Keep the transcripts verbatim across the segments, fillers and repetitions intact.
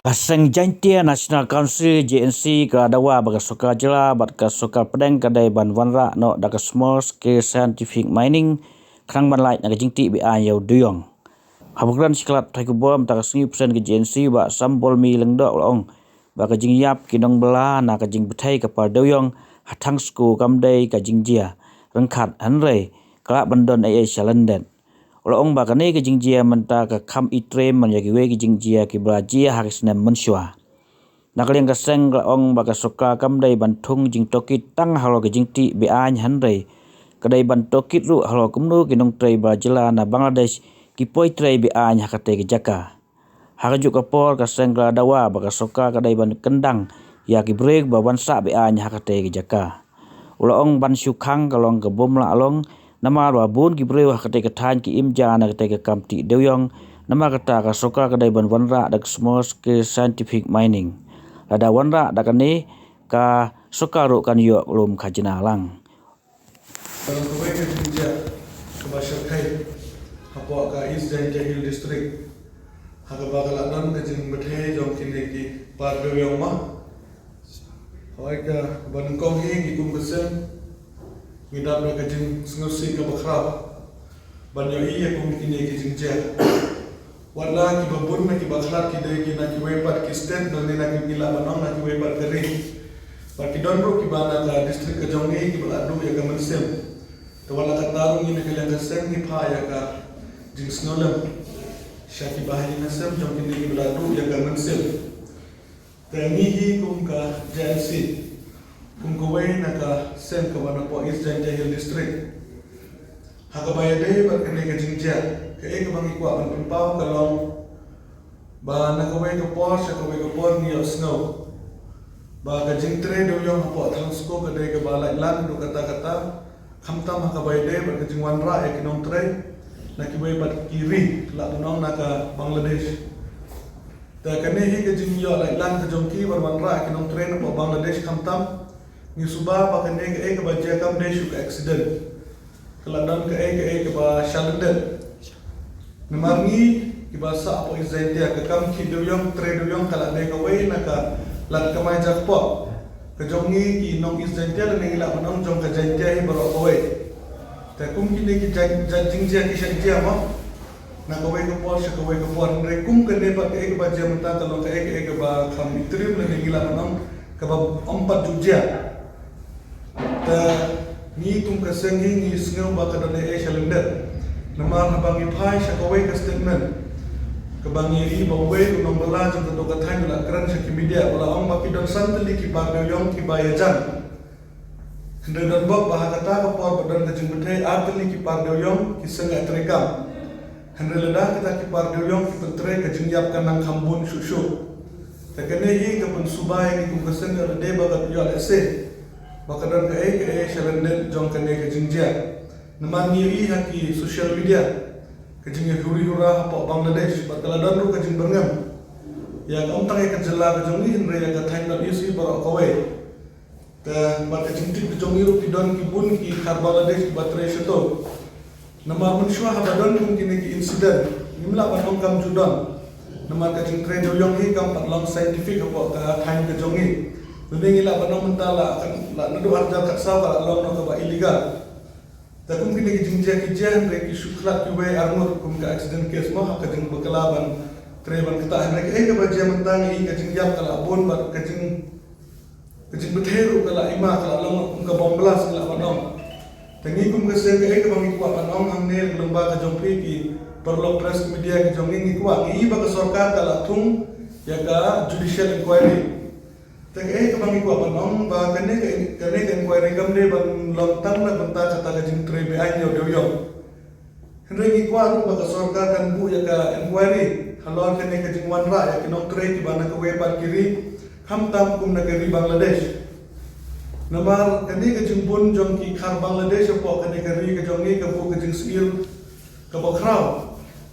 Ka Seng Jaintia National Council, J N C, ka la dawa ba ka sorkar jylla bad ka sorkar pdeng ka dei ban wanrah noh da ka Small Scale Scientific Mining khnang ban lait na ka jingtih be-aiñ ïa u dewïong. Haba kren sha ki lad pathai khubor mynta ka sngi, u President ka J N C, Bah Sambolmi Lyngdoh, u la ong ba ka jingïap ki nongbylla na ka jingbthei ka par dewïong ha Thangsko kam dei ka jingjia ryngkat, hynrei ka lah ban don ei ei sha lyndet. U la ong ba kane ka jingjia mynta ka kham itriem ban ïa kiwei ki jingjia kiba la jia ha ki snem mynshuwa. Na ka liang ka seng ka la ong ba ka sorkar kam dei ban thung jingtohkit tang halor ka jingtih be-aiñ, hynrei ka dei ban tohkit ruh halor kumno ki nongtrei ba la jylla na Bangladesh ki poi trei be-aiñ ha katei ka jaka. Ha kajuh ka por, ka seng ka la dawa ba ka sorkar ka dei ban kyndang ïa ki briew ba wan sah be-aiñ ha katei ka jaka. U la ong ban shu khang ka long ka bym lah long, namar ba bun ki briew ha katei ka thaiñ ki im ja na katei ka kam tih dewïong. Namar kata ka sorkar ka dei ban wanrah da ka Small Scale Scientific Mining. Lada wanrah da kane, ka sorkar ruh kan ïoh lum khajna lang. Ka long kawei ka jingjia kaba shyrkhei hapoh ka East Jaintia Hills District, ha kaba ka la don ka jingbthei jong kine ki par dewïong ma. Hooid, kaba nyngkong hi ngi kum ka seng ngi dap da ka jingsngewsih kaba khraw ban ïohi ïa kum kine ki jingjia. Wat la kiba bun na kiba khlad ki dei ki na kiwei pat ki state, lane na ki, ngi lah ban ong na kiwei pat ka ri. Bad ki don ruh kiba na ka district ka jong ngi kiba la duh ïa ka mynsiem. Te wat la katta ruh, ngi na ka liang ka seng ngi phah ïa ka jingsngewlem sha kiba ha ïing ha sem jong kine kiba la duh ïa ka mynsiem. Te ngi hi kum ka J N C, kum kawei na ka seng kaba napoh East Jaintia Hills District, ha kaba ïadei bad kane ka jingjia, kaei kaba ngi kwah ban pynpaw ka long ba na kawei ka por sha kawei ka por ngi ïohsngew ba ka jingtrei dewïong hapoh Thangsko ka dei kaba lait lang haduh katta katta, khamtam ha kaba ïadei bad ka jingwanrah ïa ki nongtrei na kiwei pat ki ri, lah ban ong na ka Bangladesh. Te kane hi ka jingïoh lait lang ka jong ki ban wanrah ïa ki nongtrei napoh Bangladesh, khamtam ngi suba ba kane kaei kaba jia kam dei shuh ka accident. Ka la don kaei kaei kaba shalyndet. Namar ngi kiba sah hapoh East Jaintia, ka kam tih dewïong, trei dewïong ka la dei kawei na ka lad kamai jakpoh ka jong ngi ki nong East Jaintia, lane ngi lah ban ong jong ka Jaintia hi baroh kawei. Te kum kine ki jait, jait jingjia ki shah jia ma na kawei ka por sha kawei ka por, hynrei kum kane pat kaei kaba jia mynta ka long kaei kaei kaba kham itriem, lane ngi lah ban ong kaba ym pat ju jia. Te ngi kum ka seng hi ngi sngew ba ka don ei ei shalyndet. Namar haba ngi phai sha kawei ka statement kaba ngi ïohi ba uwei u nongbylla jong kato ka thaiñ u la kren sha ki media, u la ong ba ki don san tylli ki par dewïong kiba ïajan. Hynrei don bok ba ha kata ka por ba don ka jingbthei, ar tylli ki par dewïong ki seng ïatreikam. Hynrei lada kita ki par dewïong ki pyntrei, ka jingïap kan nang kham bun shuh shuh. Te kane hi ka pynsuba ïa ngi kum ka seng, ïoh lade ba ka, ïoh lehse ba ka don kaei kaei shalyndet jong kane ka jingjia. Namar ngi ïohi ha ki social media ka jingïahuri hura hapoh Bangladesh, bad ka la don ruh ka jingbyrngem ïa ka, ym tang ïa ka jylla ka jong ngi, hynrei ïa ka thaiñ North East hi baroh kawei. Te bad ka jingtip ka jong ngi ruh, ki don ki bun ki khar Bangladesh kiba trei shato. Namar mynshuwa haba don kum kine ki incident, ngim lah ban ong kam ju don. Namar ka jingtrei dewïong hi kam pat long scientific hapoh ka thaiñ ka jong ngi. Lane ngi lah ban ong mynta la, kan, la naduh ar hajar khatsaw ka la long noh kaba illegal. Te kum kine ki jingjia ki jia, hynrei ki shu khlad kiwei ar ngut kum ka accident case mo, ha ka jingbakla ban trei ban ktah, hynrei kaei kaba jia mynta ngi i ka jingïap ka la bun bad ka jing, ka jingbthei ruh ka la i ma, ka la long kum ka bomb blast ngi lah ban ong. Te ngi kum ka seng kaei kaba ngi kwah ban ong hangne lyngba ka jong phi ki paralok press media ka jong ngi, ngi kwah, ngi i ba ka sorkar ka la thung ïa ka judicial inquiry. Te kaei kaba ngi kwah ban ong ba kane ka, kane ka inquiry kam dei ban long tang na bynta kata ka jingtrei beaiñ ïa u dewïong. Hynrei ngi kwah ruh ba ka sorkar kan buh ïa ka inquiry halor kane ka jingwanrah ïa ki nongtrei kiba na kawei pat ki ri, khamtam kum na ka ri Bangladesh. Namar kane ka jingbun jong ki khar Bangladesh hapoh kane ka ri ka jong ngi ka buh ka jingsyier kaba khraw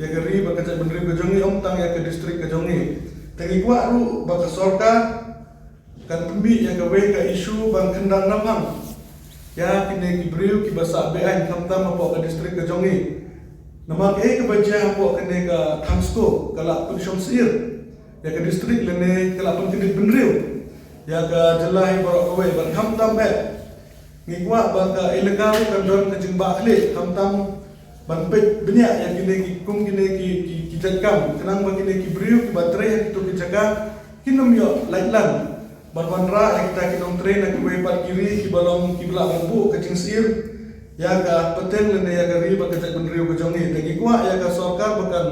ïa ka ri bad ka jaitbynriew ka jong ngi, ym tang ïa ka district ka jong ngi. Te ngi kwah ruh ba ka sorkar kan pynmih ïa kawei ka issue ban kyndang naphang ïa kine ki briew kiba sah beaiñ khamtam hapoh ka district ka jong ngi. Namar kaei kaba jia hapoh kane ka Thangsko ka la pynshong syier. Ïa ka district lane ka la pynkyndit bynriew ïa ka jylla hi baroh kawei, bad khamtam eh ngi kwah ba ka illegal kan don ka jingbah khlieh, khamtam ban peit bniah ïa kine ki, kum kine ki, ki, ki jait kam, khnang ba kine ki briew kiba trei ha kito ki jaka kin ym ïoh lait lang ban wanrah ïa kita ki nongtrei na kiwei pat ki ri kiba long kiba lah ban buh ka jingsyier ïa ka pateng lane ïa ka ri bad ka jaitbynriew ka jong ngi. Te ngi kwah ïa ka sorkar ba kan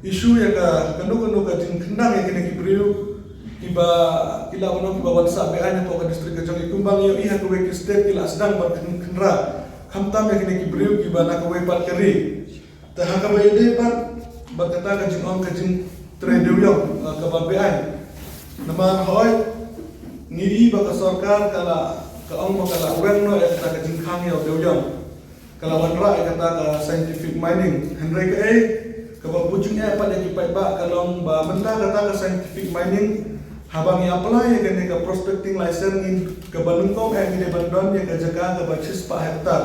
issue ïa ka kano kano ka jingkhyndang ïa kine ki briew kiba ki lah ban ong kiba wan sah beaiñ hapoh ka district ka jong ngi, kumba ngi ïohi ha kawei ki state ki la sdang ban khyn-, khynra, khamtam ïa kine ki briew kiba na kawei pat ka ri. Te ha kaba ïadei pat bad kata ka jingong ka jingtrei dewïong, ah, kaba beaiñ. Namar hooid ngi i ba ka sorkar ka la, ka ong ba ka la weng noh ïa kata ka jingkhang ïa u dewïong, ka la wanrah ïa kata ka scientific mining. Hynrei kaei kaba buh jingeh pat ïa ki paidbah ka long ba mynta kata ka scientific mining, haba ngi apply ïa kane ka prospecting license, ngi, kaba nyngkong eh ngi dei ban don ïa ka jaka kaba shispah hektar.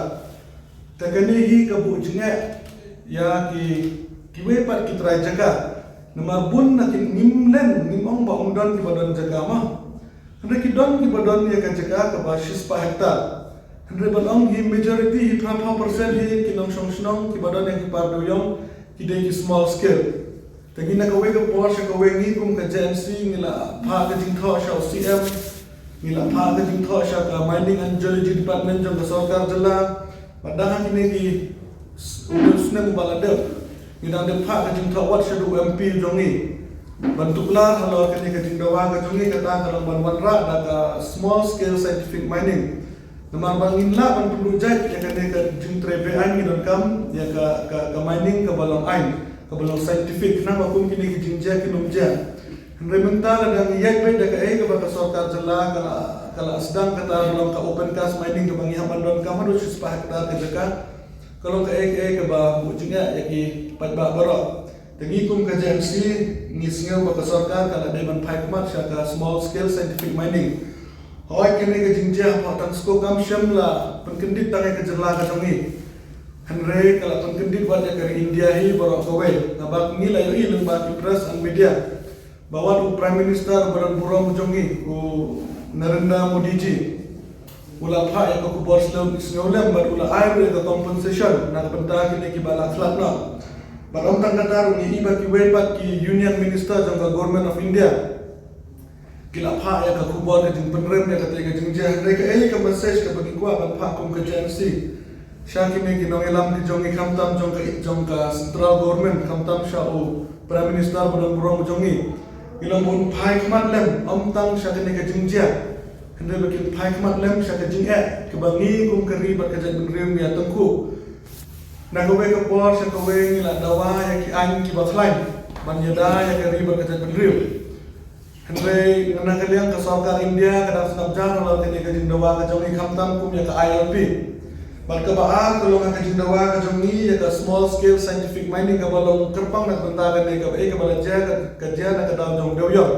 Te kane hi ka buh jingeh ïa ki, kiwei pat ki trai jaka. Namar bun na ki, ngim len, ngim ong ba ym don kiba don jaka ma. Hynrei ki don kiba don ïa ka jaka kaba shispah hektar. Hynrei ban ong hi majority hi phra phew percent hi ki nongshong shnong kiba don ïa ki par dewïong, ki dei ki small scale. Te ngi na kawei ka por sha kawei ngi kum ka J N C ngi la phah ka jingthoh sha u C M, ngi la phah ka jingthoh sha ka Mining and Geology Department jong ka sorkar jylla. Bad dang ha kine ki s-, u snem uba la dep, ngi dang dep phah ka jingthoh wat sha u M P jong ngi ban tuklar halor kane ka jingdawa ka jong ngi, kata ka long ban wanrah da ka small scale scientific mining. Namar ba ngin lah ban pynduh jait ïa kane ka jingtrei beaiñ, ngi donkam ïa ka, ka, ka mining kaba long aiñ, kaba long scientific, khnang ba kum kine ki jingjia kin ym jia. Hynrei mynta lada ngi ïaid beit da kaei kaba ka sorkar jylla ka la, ka la sdang, kata long ka open cast mining kaba ngi hap ban donkam haduh shispah hektar ka jaka, ka long kaei kaei kaba buh jingeh ïa ki paidbah baroh. Te ngi kum ka J N C ngi sngew ba ka sorkar ka la dei ban phai khmat sha ka small scale scientific mining. Hooid kane ka jingjia hapoh Thangsku kam shym la pynkyndit tang ïa ka jylla ka jong ngi, hynrei ka la pynkyndit wat ïa ka ri India hi baroh kawei. Naba ngi la ïohi lyngba ki press and media ba wat u Prime Minister ba don burom jong ngi, u Narendra Modi ji, u la phah ïa ka khubor sngewlem, sngewlem bad u la ai ruh ïa ka compensation na ka bynta kine kiba la khlad noh. Bad ym tang kata ruh, ngi i ba kiwei pat ki Union Minister jong ka Government of India ki la phah ïa ka khubor ka jingpynrem ïa kata ka jingjia. Hynrei kaei ka message kaba ngi kwah ban phah kum ka J N C sha kine ki nongïalam ki jong ngi, khamtam jong ka, jong ka central government, khamtam sha u Prime Minister ba don burom jong ngi. Ngi long ban phai khmat lem, ym tang sha kane ka jingjia, hynrei ba kin phai khmat lem sha ka jingeh kaba ngi kum ka ri bad ka jaitbynriew ngi ïa tyngkhuh. Na kawei ka por sha kawei ngi la dawa ïa ki aiñ kiba khlaiñ ban ïada ïa ka ri bad ka jaitbynriew. Hynrei na ka liang ka sorkar India ka dang sngap jar halor kane ka jingdawa ka jong ngi, khamtam kum ïa ka I L P. Bad kaba ar ka long ha ka jingdawa ka jong ngi ïa ka small scale scientific mining kaba long kyrpang na ka bynta kane, kaba, eh, kaba la jia ka, ka jia na ka daw jong dewïong.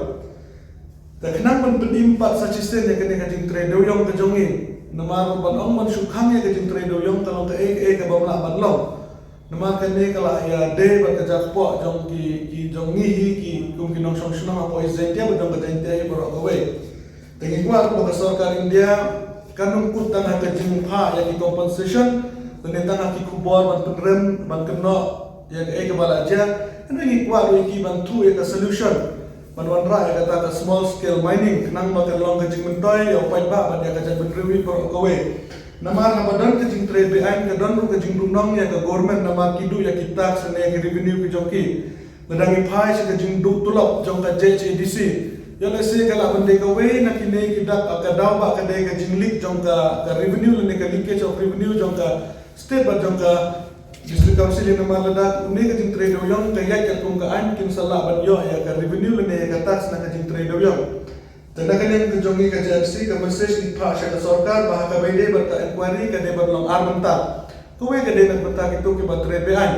Te khnang ban pynim pat sa shisien ïa kane ka jingtrei dewïong ka jong ngi. Namar ban ong ban shu khang ïa ka jingtrei dewïong ka long kaei kaei kaba ym lah ban long. Namar kane ka la ïadei bad ka jakpoh jong ki, ki jong ngi hi ki kum ki nongshong shnong hapoh East Jaintia bad jong ka Jaintia hi baroh kawei. Te ngi kwah ba ka sorkar India kan ym kut tang ha ka jingphah ïa ki compensation, lane tang ha ki khubor ban pynrem, ban kynnoh ïa kaei kaba la jia. Hynrei ngi kwah ruh ïa ki ban thoh ïa ka solution ban wanrah ïa kata ka small scale mining, khnang ba kan long ka jingmyntoi ïa u paidbah bad ïa ka jaitbynriew hi baroh kawei. Namar haba don ka jingtrei beaiñ ka don ruh ka jingduhnong ïa ka government, namar ki duh ïa ki tax ne ïa ki revenue ki jong ki. Lada ngi phai sha ka jingduh tulop jong ka J H A D C, ïoh lehse ka lah ban dei kawei na kine ki dak, ka daw ba ka dei ka jingleak jong ka, ka revenue lane ka leakage of revenue jong ka state bad jong ka District Council hi. Namar lada une ka jingtrei dewïong ka ïaid katkum ka aiñ, kin sa lah ban ïoh ïa ka revenue lane ïa ka tax na ka jingtrei dewïong. Te na ka liang ka jong ngi ka J N C ka message ngi phah sha ka sorkar ba ha kaba ïadei bad ka inquiry ka dei ban long ar bynta. Kawei ka dei na ka bynta kito kiba trei beaiñ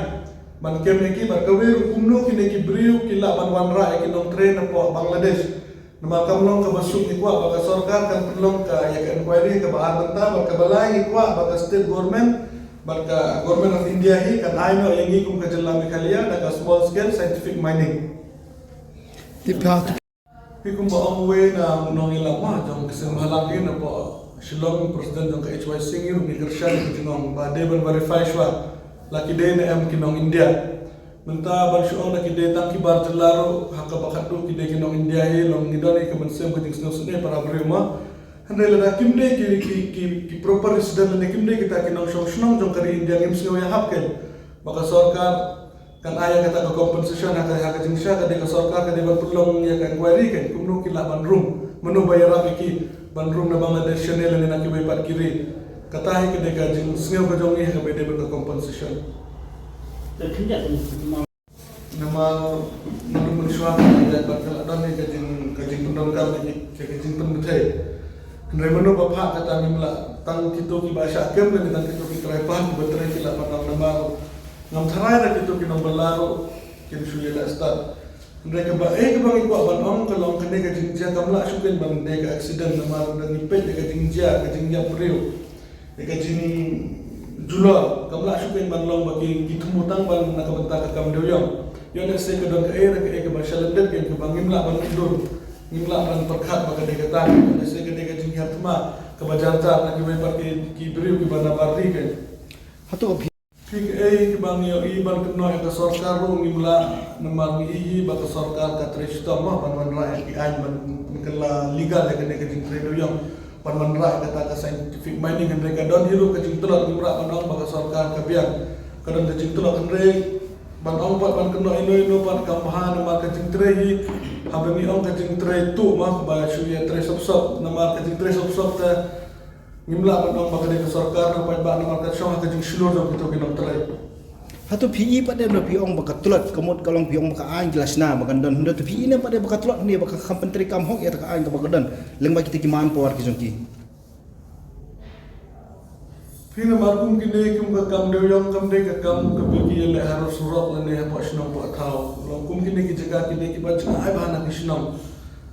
ban kem ïa ki, bad kawei ruh kumno kine ki briew ki lah ban wanrah ïa ki nongtrei napoh Bangladesh. Namar kam long kaba suk, ngi kwah ba ka sorkar kan pynlong ka ïa ka inquiry kaba ar bynta, bad kaba lai ngi kwah ba ka state government bad ka Government of India hi kan ai noh ïa ngi kum ka jylla Meghalaya da ka small scale scientific mining. Hi kumba ong uwei na u nongïalam jong ka seng bhalang hi na pdeng Shillong, president jong ka H Y C, ngi ruh ngi kyrshan ïa ka jingong ba dei ban verify shuwa la ki dei ne em ki nong India. Mynta ban shu ong da ki dei tang ki bar jylla ruh, ha kaba khatduh ki dei ki nong India hi, long ngi don ïa ka mynsiem ka jingsngewsynei para briew ma. Hynrei lada kim dei ki, ki, ki, ki proper resident lane kim dei kita ki nongshong shnong jong ka ri India, ngim sngew ïahap keiñ ba ka sorkar kan ai ïa kata ka compensation. Ha ka, ha ka jingshisha ka dei ka sorkar ka dei ban pynlong ïa ka inquiry keiñ, kumno ki lah ban rung, mano ba ïarap ïa ki ban rung na Bangladesh shane lane na kiwei pat ki ri. Kata hi ka dei ka jingsngew ka jong ngi ha kaba dei bad ka compensation. Namar mynta mynshuwa ka dei bad ka la don ïa ka jing, ka jingpyndonkam ïa ka jingpynbthei. Hynrei mano ba phah kata, ngim lah, tang kito kiba shah kem lane tang kito ki trai pan kiba trei ki lah ban ong. Namar ngam tharai da kito ki nongbylla ruh kin shu ïaleh stad. Hynrei kaba, eh, kaba ngi kwah ban ong ka long kane ka jingjia kam lah shu keiñ ban dei ka accident, namar da ngi peit ïa ka jingjia, ka jingjia briew, ïa ka jingjulor, kam lah shu keiñ ban long ba ki, ki thmu tang ban na ka bynta ka kam dewïong. Ïoh lehse ka don kaei re kaei kaba shalyndet keiñ kaba ngim lah ban dur, ngim lah ban pyrkhat ba ka dei kata. Ïoh lehse ka dei ka jinghiar thma kaba jar jar na kiwei pat ki, ki briew kiba na bar ri keiñ. Hato Phi, kaei kaba ngi ïohi ban kynnoh ïa ka sorkar ruh ngim lah, namar ngi ïohi ba ka sorkar ka trei shitom ma ban wanrah ïa ki aiñ ban pynkylla legal ïa kane ka jingtrei dewïong, ban wanrah ïa kata ka scientific mining. Hynrei ka don hi ruh ka jingtlot, ngim lah ban ong ba ka sorkar ka biang. Ka don ka jingtlot, hynrei ban ong pat ban kynnoh ino ino pat kam bha, namar ka jingtrei hi, haba ngi ong ka jingtrei tuh ma, ba shu ïa trei sop sop, namar ka jingtrei sop sop te ngim lah ban ong ba ka dei ka sorkar, namar paidbah, namar ka shong ha ka jingshlur jong kito ki nongtrei. Hato phi i pat ne em, phi ong ba ka tlot, ka mut ka long phi ong ba ka aiñ ki la shna ba kan don, hynrei hato phi i ne em pat ne em ba ka tlot ne em ba ka kham pyntreikam hok ïa ka aiñ kaba ka don lyngba kita ki manpower ki jong ki? Phi, namar kum kine, kum ka kam dewïong kam dei ka kam kaba ki ïaleh harud surok lane hapoh shnong hapoh thaw. Long kum kine ki jaka ki dei kiba jngai bha na ki shnong,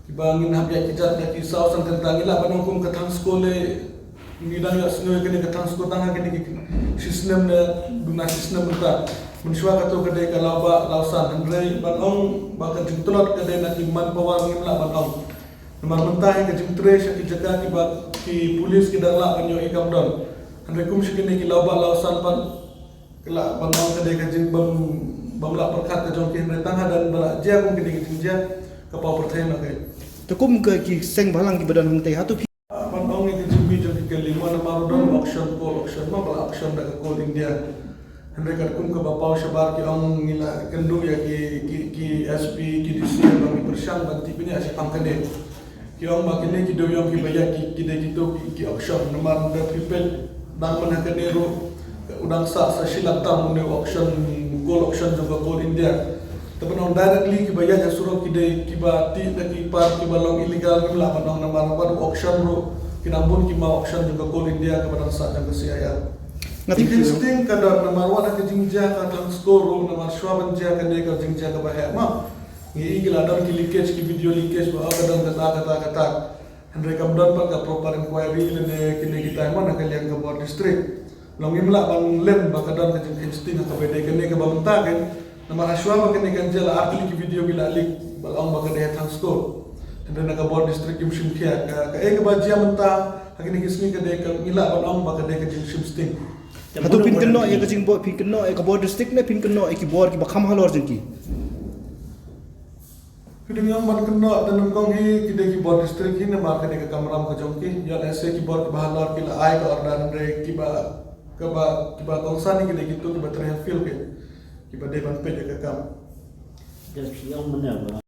kiba ngin hap ïaid ki jait da ki saw san kynta. Ngi lah ban ong kum ka Thangskou lei, ngi dang ïohsngew ïa kane ka Thangskou tang ha kine ki shisnem ne duna shisnem mynta. Mynshuwa kato ka dei ka Lawbah Lawsan. Hynrei ban ong ba ka jingtlot ka dei na ki manpower ngim lah ban ong. Namar mynta hi ka jingtrei sha ki jaka kiba ki pulit ki dang lah ban ïohi kam don. Hynrei kum sha kine ki Lawbah Lawsan pat, ki lah ban ong ka dei ka jingbym, bym lah pyrkhat ka jong ki, hynrei tang hadien ba la jia kum kine ki jingjia, ka paw pyrthei noh keiñ. Te kum ka ki seng bhalang kiba don hangtei, hato phi ban ong ïa ka jingmih jong ki kali, mo, namar don auction, coal auction, mo, ba la auction da ka Coal India. Hynrei katkum kaba paw shabar ki ong ngi la kynduh ïa ki, ki, ki S P, ki D C, ba ngi pyrshang ban tip bniah shaphang kane. Ki ong ba kine ki dewïong kiba ïaid ki, ki dei kito ki, ki auction, namar da phi peit dang mynta kane ruh u dang sah sa shi lak tam une u auction, coal auction jong ka Coal India. Te ban ong directly kiba ïaid ha surok ki dei kiba tih da ki par kiba long illegal, ngim lah ban ong, namar wat u auction ruh ki dang bun ki maw auction jong ka Coal India kaba dang sah jong ka C I R. Nga tip. Ki instinct ka don, namar wat ha ka jingjia ka Thangskou ruh, namar shuwa ban jia kane ka jingjia kaba heh ma, ngi i ki la don ki leakage, ki video leakage ba, oh, ka don kata kata kata. Hynrei kam don pat ka proper inquiry lane kine kita, mo, na ka liang ka bor district. Long ngim lah ban lem ba ka don ka jingkheiñsting ha kaba dei kane kaba mynta keiñ. Namar ha shuwa ba kane kan jia la ar tylli ki video ki la leak ba long ba ka dei ha Thangskou. Hynrei na ka bor district kim shim khia. Ka, kaei kaba jia mynta ha kine ki sngi ka dei ka, ngi lah ban ong ba ka dei ka jingshim sting. Hato phin kynnoh ïa ka jingbor, phin kynnoh ïa ka bor district ne phin kynnoh ïa ki bor kiba kham halor jong ki? Phi dang ong ban kynnoh, te nyngkong hi ki dei ki bor district hi, namar ka dei ka kamram ka jong ki. Ïoh lehse ki bor kiba halor ki la ai ka order, hynrei kiba, kaba, kiba kongsan hi ki dei kito kiba trei ha field keiñ, kiba dei ban peit ïa ka kam. Just phi ong mynne ba